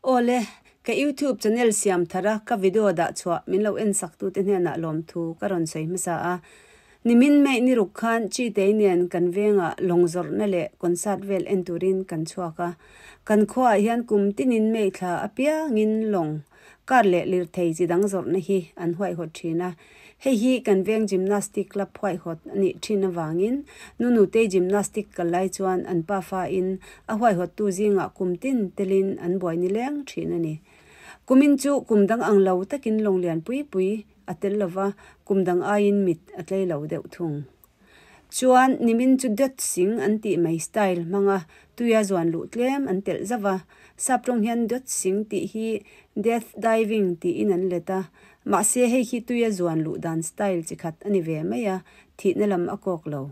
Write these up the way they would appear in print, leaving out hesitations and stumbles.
Awle, ka YouTube channel siam thar a ka video dah chhuah min lo en sak tute hnenah lawmthu ka rawn sawi hmasa a. Nimin May ni ruk khan Chitei nen kan vengah lawng zawrhna leh concert vel en turin kan chhuak a. Kan khuaah hian kum tinin May thla apiangin lawng, car leh lirthei chi dang zawrhna hi an huaihawt thin a. Hei hi kan veng gymnastic club huaihawt a nih thin avangin Nunutei gymnastic kal lai chuan an pafa in a huaihawttu zingah kum tin telin an buai ni leng thin a ni. Kumin chu kum dang ang lo takin lawng lian pui pui a tel lova, kum dang aiin mit a tlei lo deuh thung. Chuan nimin chu dawt sing an tih mai style hmanga tuia zuan luh tlem an telh zauh a, sap tawng hian dawt sing tih hi death diving tiin an let a, mahse hei hi tuia zuan luh dan style chi khat a ni ve mai a, thihna lam a kawk lo.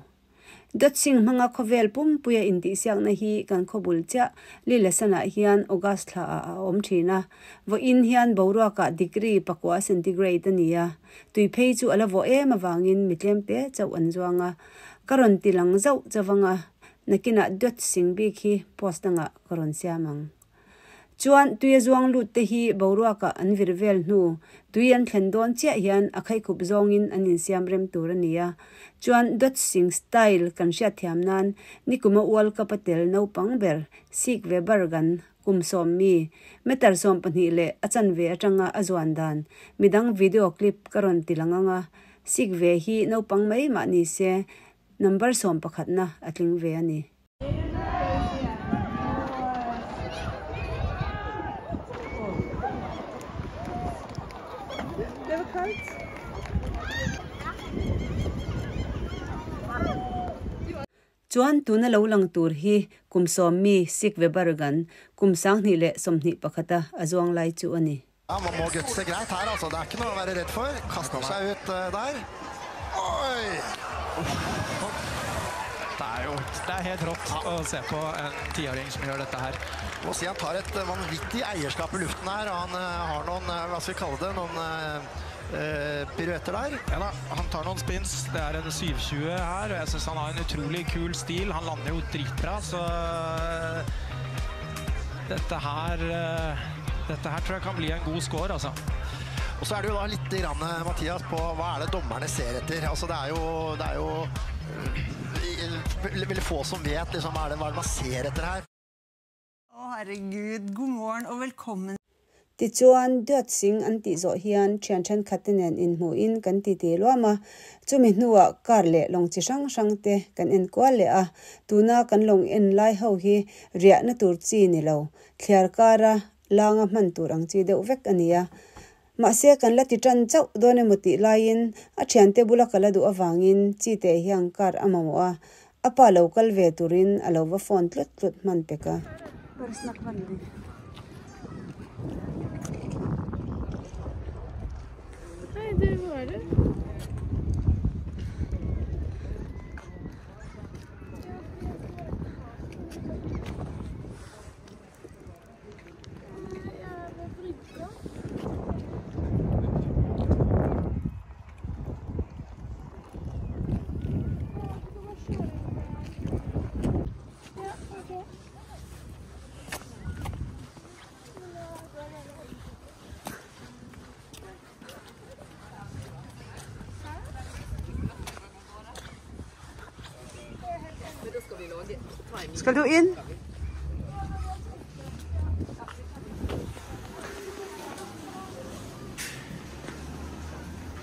Dawt sing hmanga khawvel pumpuia intihsiakna hi kan khawbul chiah Lilasanah hian August thla ah a awm thin a, vawiin hian boruakah degree pakua centigrade a ni a. Tui phei chu a la vawh em avangin mi tlem te chauh an zuang a, ka rawn ti lang zauh chavang a, nakinah dawt sing bik hi post dangah ka rawn siam ang. Chuan tui a zuang lut te hi boruakah an vir vel hnu, tui an thlen dawn chiah hian a khaikhup zawngin an insiam rem tur a ni a. Chuan dawt sing style kan hriatthiam nan nikuma World Cup a tel naupang ber Sik ve Bergan Kum sawmmi, meter 12 leh a chanve atanga a zuan dan midang video clip ka rawn ti lang ang a, sik ve hi naupang mai mah ni se number 11 na a tling ve a ni. Chuan tuna lo lang tur hi kum sawmmi Sigve Bergan kum 2021 a a zuang lai chu a ni. Ja, man må gutse greit her, altså. Det er ikke noe å være redd for. Kaster seg ut der. Oi! Det er jo det er helt rått å se på en tiåring som gjør dette her. Må si han tar et vanvittig eierskap i luften her, og han har noen, hva skal vi kalle det, noen piruetter der. Ja da, han tar noen spins. Det er en 720 her, og jeg syns han har en utrolig kul stil. Han lander jo dritbra, så dette her dette her tror jeg kan bli en god score, altså. Og så er det jo da litt grann, Mathias, på hva er det dommerne ser etter? Altså det er jo, det er jo veldig, veldig få som vet liksom, hva er det, hva er det man ser etter her? Å herregud, god morgen og velkommen. Tichuan, Duat Singh an tih zawh hian thian thenkhat te nen inhmuhin kan titi luam a, chumi hnuah car leh lawng chi hrang hrang te kan en kual leh a, tuna kan lawng en lai ho hi riahna tur chi ni lo, thliar kara langa hman tur ang chi deuh vek a ni a. Mahse kan la ti tan chauh dawn emaw tih laiin a thiante bula ka la duh avangin chi te hian car a mamawh a, a pa lo kal ve turin a lo va phone tlut tlut hman pek a. Skal du inn?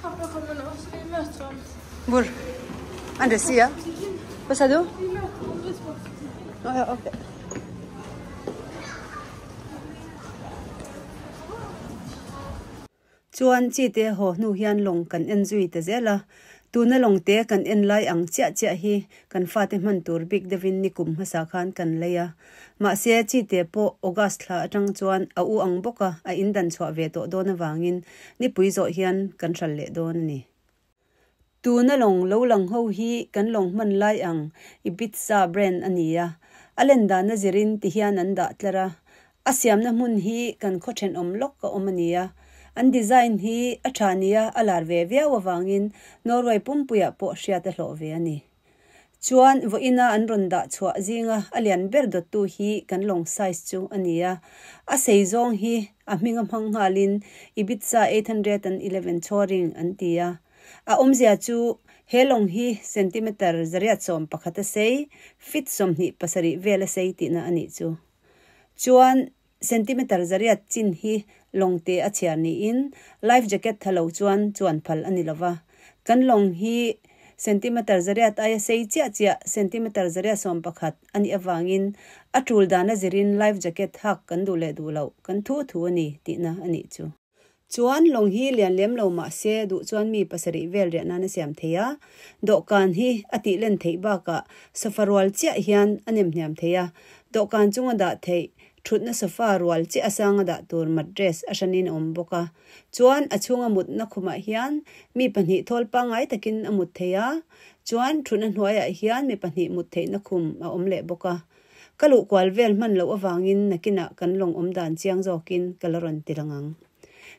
Pappa kommer nå, så vi møter ham. Hvor? Andre sida? Hva sa du? Vi møter ham ved sportsbutikken. Å ja, ok. Chuan chi te haw hnu hian lawng kan en zui ta zel a, tuna lawng te kan en lai ang chiah chiah hi kan fate hman tur bik deuhin nikum hmasa khan kan lei a. Mahse chi te pawh August thla atang chuan a u ang bawk a, a indan chhuah ve tawh dawn avangin nipui zawh hian kan hral leh dawn a ni. Tuna lawng lo lang ho hi kan lawng hman lai ang Ibiza brand a ni a, a len dana zirin ti hian an dah tlar a, a siamna hmun hi kan khaw thenawm lawk a awm a ni a, an design hi a tha nia a lar ve viau avangin Norway pumpuiah pawh hriat a hlawh ve a ni. Chuan vawiina an rawn dah chhuah zinga a lian ber dawttu hi kan lawng size chu a ni a. A sei zawng hi a hminga hmang nghalin Ibiza 811 Touring an ti a. A awmzia chu he lawng hi centimeter 111 a sei, feet 27 vel a sei tihna a nih chu. Chuan centimeter 800 chin hi lawng te a chhiar niin life jacket tha lo chuan chuan phal a ni lova. Kan lawng hi centimeter 800 aia sei chiah chiah centimeter 111 a nih avangin a tul dan a zirin life jacket hak kan duh leh duh loh kan thu thu a ni tihna a nih chu. Chuan lawng hi lian lem lo mah se duh chuan mi pasarih vel riah nan a siam thei a, dawhkan hi a tih len theih bakah sofa rual chiah hian a nem hniam thei a, dawhkan chunga dah theih thutna sofa rual chiah a sanga dah tur mattress a hranin a awm bawk a. Chuan a chhunga mutna khumah hian mi pahnih thawl pangngai takin a mut thei a, chuan thutna hnuaiah hian mi pahnih mut theihna khum a awm leh bawk a. Ka luh kual vel hman loh avangin nakinah kan lawng awm dan chiang zawkin ka la rawn ti lang ang.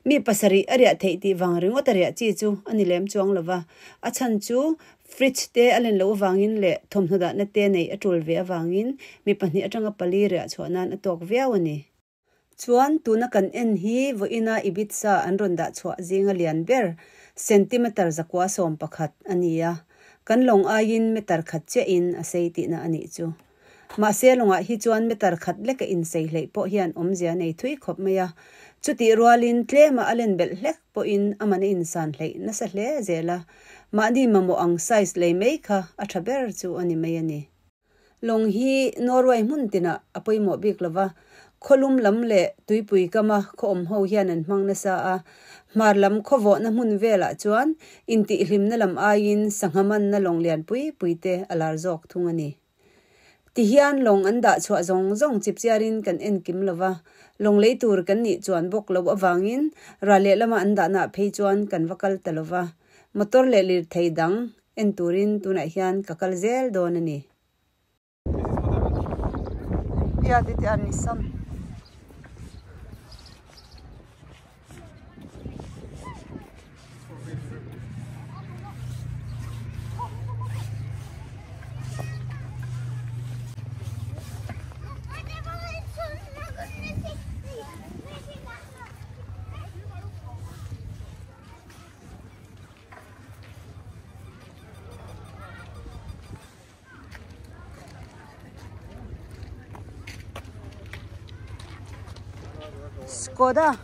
Mi pasarih a riah theih tih vang ringawt a riah chi chu a ni lem chuang lo va, a chhan chu fridge te a len loh avangin leh thawmhnaw dahna te neih a tul ve avangin mi pahnih atanga pali riah chhuah nan a tawk viau a ni. Chuan tuna kan en hi vawiina Ibiza an rawn dah chhuah zinga lian ber centimeter 911 a ni a, kan lawng aiin meter khat chiahin a sei tihna a nih chu. Mahse lawngah hi chuan meter khat leka insei hleih pawh hian awmzia nei thui khawp mai a, chutih rualin tlema a len belh hlek pawhin a man a insan hleih nasa hle zel a, mahni mamawh ang size lei mai kha a tha ber chu a ni mai a ni. Lawng hi Norway hmun tinah a pawimawh bik lova, khawlum lam leh tuipui kama khaw awm ho hian an hmang nasa a, hmar lam khaw vawhna hmun velah chuan intihhlimna lam aiin sangha manna lawng lian pui pui te a lar zawk thung a ni. Tihian lawng an dah chhuah zawng zawng chipchiarin kan en kim lova, lawng lei tur kan nih chuan bawk loh avangin ral lehlamah an dahnaah phei chuan kan va kal ta lova, motor leh lirthei dang en turin tunah hian ka kal zel dawn a ni. Ja, det er Nissan. Skoda.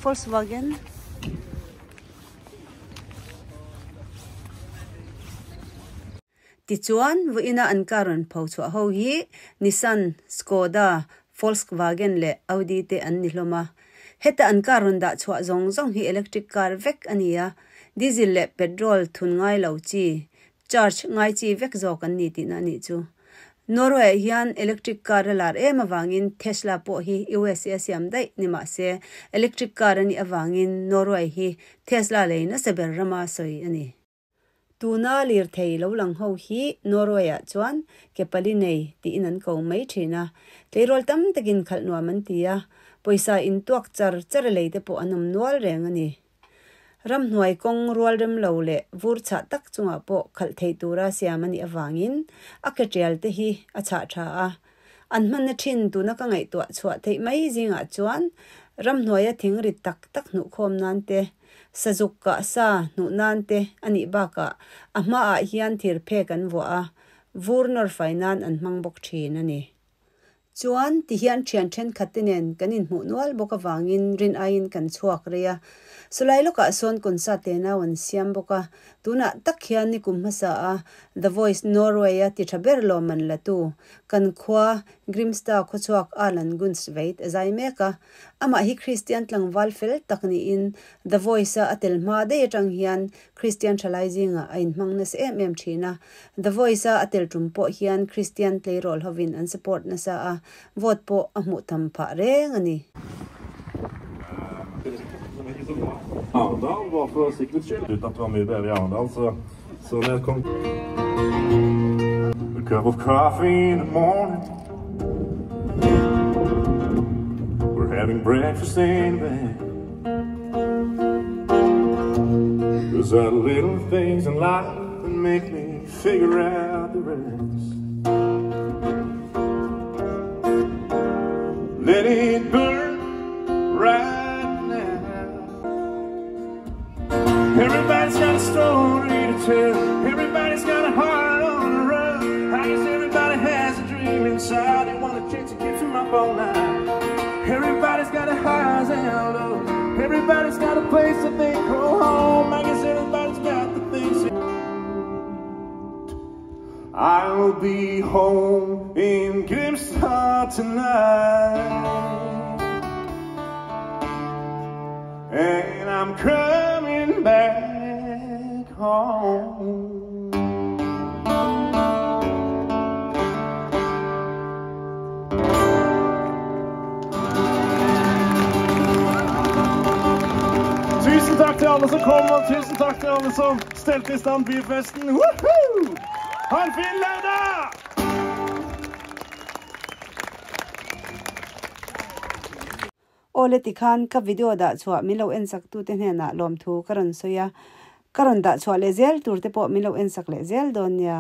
Volkswagen. Tichuan, vawiina an car rawn pho chhuah ho hi Nissan, Skoda, Volkswagen leh Audi te an ni hlawm a. Heta an car rawn dah chhuah zawng zawng hi electric car vek a ni a, diesel leh petrol thun ngai lo chi, charge ngai chi vek zawk an ni tihna a nih chu. Norway-ah hian electric car a lar em avangin Tesla pawh hi USA a siam daih ni mah se, electric car a nih avangin Norway hi Tesla lei nasa ber rama sawi a ni. Tuna lirthei lo lang ho hi Norway-ah chuan ke pali nei tiin an ko mai thin a, tleirawl tam takin khalh nuam an ti a, pawisa intuak char char a lei te pawh an awm nual reng a ni. Ramhnuai kawng rual rem lo leh vur chhah tak chungah pawh khalh theih tura siam a nih avangin a ke tial te hi a chhah tha a. An hmanna thin tuna ka ngaihtuah chhuah theih mai zingah chuan ramhnuaia thing rit tak tak hnuhkhawm nan te, Sazuk kah sa hnuh nan te a nih bakah a hmaah hian thir phek an vuah a, vur nawr fai nan an hmang bawk thin a ni. Chuan tihian thian thenkhat te nen kan inhmuh nual bawk avangin rin aiin kan chhuak rei a. Sawlai lawkah sawn concert te nau an siam bawk a, tunah tak hian nikum hmasa a The Voice Norway-a ti tha ber lawmman la tu kan khua Grimstad khawchhuak Erlend Gunnstveit a zai mek a. Amah hi Kristian tlangval fel tak niin The Voice-a a tel hma daih atang hian Kristian thalai zingah a inhmang nasa em em thin a. The Voice-a a tel tum pawh hian Kristian tleirawl hovin an support nasa a, vote pawh a hmuh tham phah reng a ni. Arendal, bare for sikkerhets skyld. Uten at det var mye bedre i Arendal, så, så når jeg kom A cup of coffee in the morning. Having breakfast in bed. Those are the little things in life that make me figure out the rest. Let it burn right now. Everybody's got a story to tell. Everybody's got a heart on the run. I guess everybody has a dream inside. They want a chance to keep them up all night. Everybody's got a highs and lows. Everybody's got a place that they call home. I guess everybody's got the things. I'll be home in Grimstad tonight. And I'm coming back home. Tusen takk til alle som kom, og tusen takk til alle som stelte i stand byfesten. Woohoo! Ha en fin lørdag! Awle tikhan ka video dah chhuah min lo en sak tute hnenah lawmthu ka rawn sawi a, ka rawn dah chhuah leh zel tur te pawh min lo en sak leh zel dawn nia.